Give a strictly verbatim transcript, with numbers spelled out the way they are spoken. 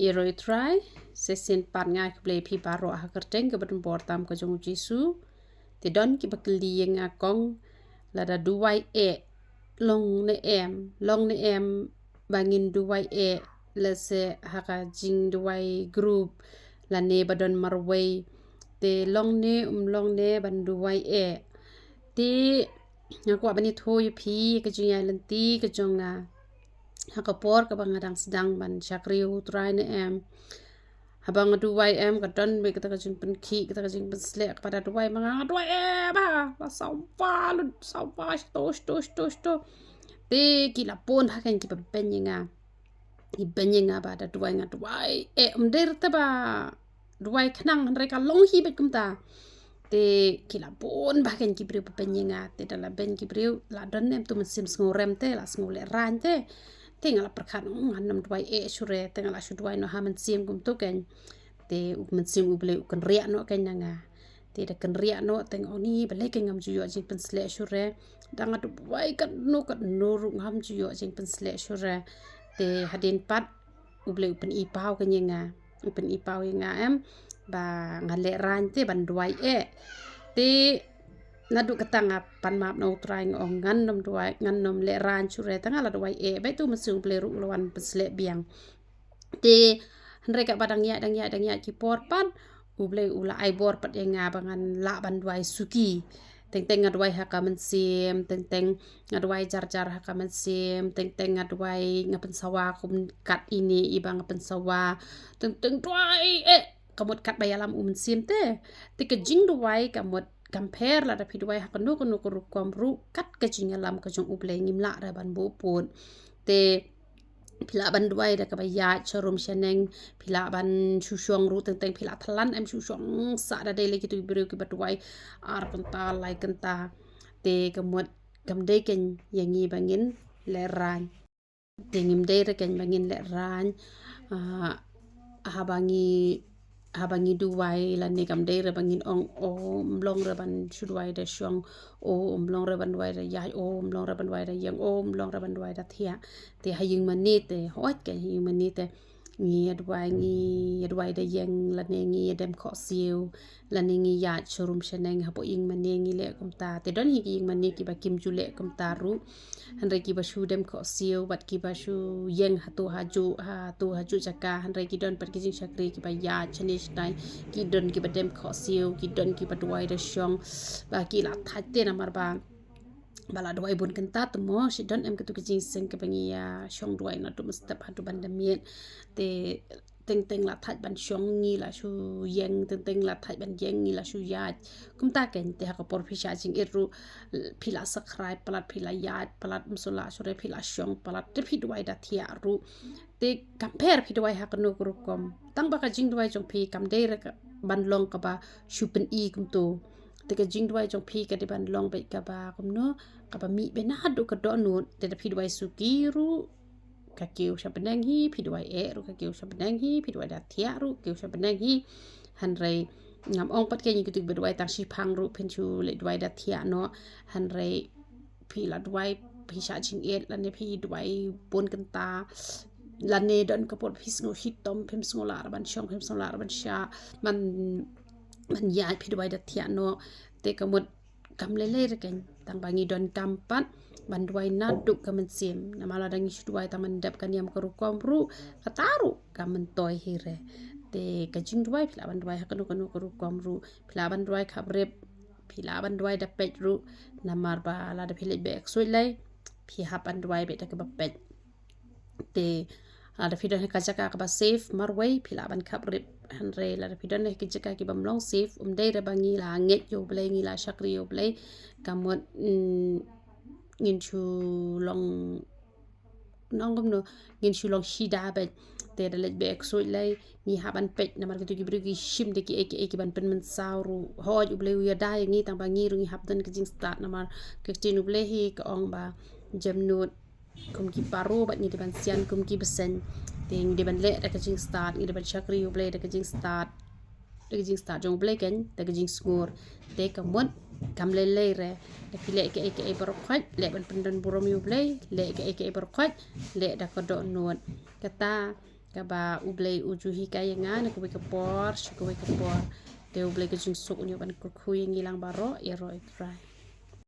Ïaroh ïa u Trai, shisien pat nga ai khublei ïa phi baroh ha ka kyrteng kaba donbor tam ka jong u Jisu. Te don kiba kylli ïa nga kong, lada duwai eh, long ne em, long ne em ba ngin duwai eh, lehse ha ka jingduwai group, lane ba don marwei. Te long ne, um long ne ban duwai eh. Te nga kwah ban ïathuh ïa phi ka jingïaid lynti ka jong nga ha ka por kaba nga dang sdang ban shakri ïa u Trai ne em. Haba nga duwai em, ka don beit kata ka jingpynkhih, kata ka jingpynsleh, kaba da duwai ma nga, nga duwai eh ba, ba sawa lut, sawa shto, shto, shto, shto. Te ki la bun ha kane kiba beiñ ïa nga. Ki beiñ ïa nga ba da duwai, nga duwai eh, ym dei ruh te ba duwai khnang, hynrei ka long hi beit kumta. Te ki la bun ba kane ki briew ba beiñ ïa nga, te da la beiñ ki briew, la don ne em uto u mynsiem sngewrem te, la sngew lehraiñ te. Te nga la pyrkhat, "Mm, ngan nym duwai eh shuh re, te nga la shu duwai noh ha mynsiem kumto kane." Te u mynsiem U Blei u kynriah noh kane na nga. Te da kynriah noh, te nga ong, "Ni balei kane ngam ju ïoh jingpynsleh shuh re. Da nga duwai katno katno ruh ngam ju ïoh jingpynsleh shuh re." Te hadien pat U Blei u pyni paw kane ïa nga. U pyni paw ïa nga em, ba nga lehraiñ te ban duwai eh. Te naduh kata nga pan map na u Trai, nga ong, "Ngan nym duwai, ngan nym lehraiñ shuh re, tang nga la duwai eh." Bad uto u mynsiem U Blei ruh u la wan pynsleh biang. Te hynrei kaba dang ïaid, dang ïaid, dang ïaid ki por pat, U Blei u la ai bor pat ïa nga ba ngan lah ban duwai suki. Teng teng nga duwai ha ka mynsiem, teng teng nga duwai jar jar ha ka mynsiem, teng teng nga duwai, nga pynsawa kum kat ine iba nga pynsawa. Teng teng duwai eh, ka mut katba ïalam u mynsiem te. Te ka jingduwai ka mut kam pher lada phi duwai ha kano kano ka rukom ruh, kat ka jingïalam ka jong U Blei ngim lah re ban buh pud. Te phi lah ban duwai da kaba ïaid sharum shaneng, phi lah ban shu shong ruh, teng teng phi lah thalan em shu shong sah, da dei lei kito ki briew kiba duwai ar kynta, lai kynta. Te ka mut kam dei kane ïa ngi ba ngin lehraiñ. Te ngim dei re kane ba ngin lehraiñ, ah, haba ngi, haba ngi duwai lane kam dei re ba ngin ong, "O, ym long re ban shu duwai da shong, o, ym long re ban duwai da ïaid, o, ym long re ban duwai da ïeng, o, ym long re ban duwai da thiah." Te ha ïing mane te, hooid kane ha ïing mane te ngi ïa duwai, ngi ïa duwai da ïeng lane ngi ïa dem khohsiew, lane ngi ïaid sharum shaneng, hapoh ïing mane ngi leh kumta. Te don hi ki ïing mane kiba kim ju leh kumta ruh. Hynrei kiba shu dem khohsiew bad kiba shu ïeng hato hajuh, hato hajuh jaka, hynrei ki don pat ki jingshakri kiba ïaid shane shanai, ki don kiba dem khohsiew, ki don kiba duwai da shong. Ba ki la thait te namar ba, ba la duwai bun kynta te mo, shi don em kito ki jingseng kiba ngi ïa shong duwai naduh mynstep haduh ban da miet. Te teng teng la thait ban shong ngi la shu ïeng, teng teng la thait ban ïeng ngi la shu ïaid. Kumta kane te ha ka por phi shah jingit ruh, phi la subscribe palat, phi la ïaid palat, ym shu la shu re phi la shong palat, te phi duwai da thiah ruh. Te kam pher phi duwai ha kano ka rukom. Tang ba ka jingduwai jong phi kam dei re ka ban long kaba shu pyni kumto. Te ka jingduwai jong phi ka dei ban long beit kaba kumno, kaba mih beit naduh ka dohnud, te da phi duwai suki ruh ka kiew sha bneng hi, phi duwai eh ruh ka kiew sha bneng hi, phi duwai da thiah ruh kiew sha bneng hi. Hynrei ngam ong pat kane ïa kito kiba duwai tang shiphang ruh phin shu leit duwai da thiah noh. Hynrei phi la duwai, phi shah jingit lane phi duwai bun kynta, lane don ka por phi sngew shitom, phim sngew lah re ban shong, phim sngew lah re ban shah, ban, ban ïaid, phi duwai da thiah noh. Te ka mut kam lei lei re kane, tang ba ngi donkam pat ban duwai naduh ka mynsiem. Namar lada ngi shu duwai tang ban dep ka niam ka rukom ruh, kata ruh kam myntoi hi re. Te ka jingduwai phi lah ban duwai ha kano kano ka rukom ruh, phi lah ban duwai khaprip, phi lah ban duwai da peit ruh. Namar ba lada phi leit beh ksuid lei, phi hap ban duwai beit da kaba peit. Te lada phi don ha ka jaka kaba safe marwei, phi lah ban khaprip. Hynrei lada phi don ha ki jaka ki bym long safe, ym dei re ba ngi la ngeit ïa U Blei, ngi la shakri ïa U Blei, ka mut, mm, ngin shu long, nong kumno, ngin shu long shida beit. Te da leit beh ksuid lei, ngi hap ban peit namar kito ki briew ki shim da kiei kiei ki ban pynmynsaw ruh. Hooid U Blei u ïada ïa ngi, tang ba ngi ruh ngi hap don ka jingstad namar ka ktien U Blei hi ka ong ba jemnud kum ki paro bad ngi dei ban sian kum ki bseiñ. Te ngi dei ban leh da ka jingstad, ngi dei ban shakri U Blei da ka jingstad, da ka jingstad jong U Blei kane, da ka jingsngur. Te ka mut kam lei lei re, da phi leh kaei kaei baroh khoit, leh ban pyndon burom ïa U Blei, leh kaei kaei baroh khoit, leh da ka dohnud. Kata kaba U Blei u ju hikai ïa nga na kawei ka por sha kawei ka por. Te U Blei ka jingsuk un ïoh ban kyrkhu ïa ngi lang baroh, ïaroh ïa U Trai.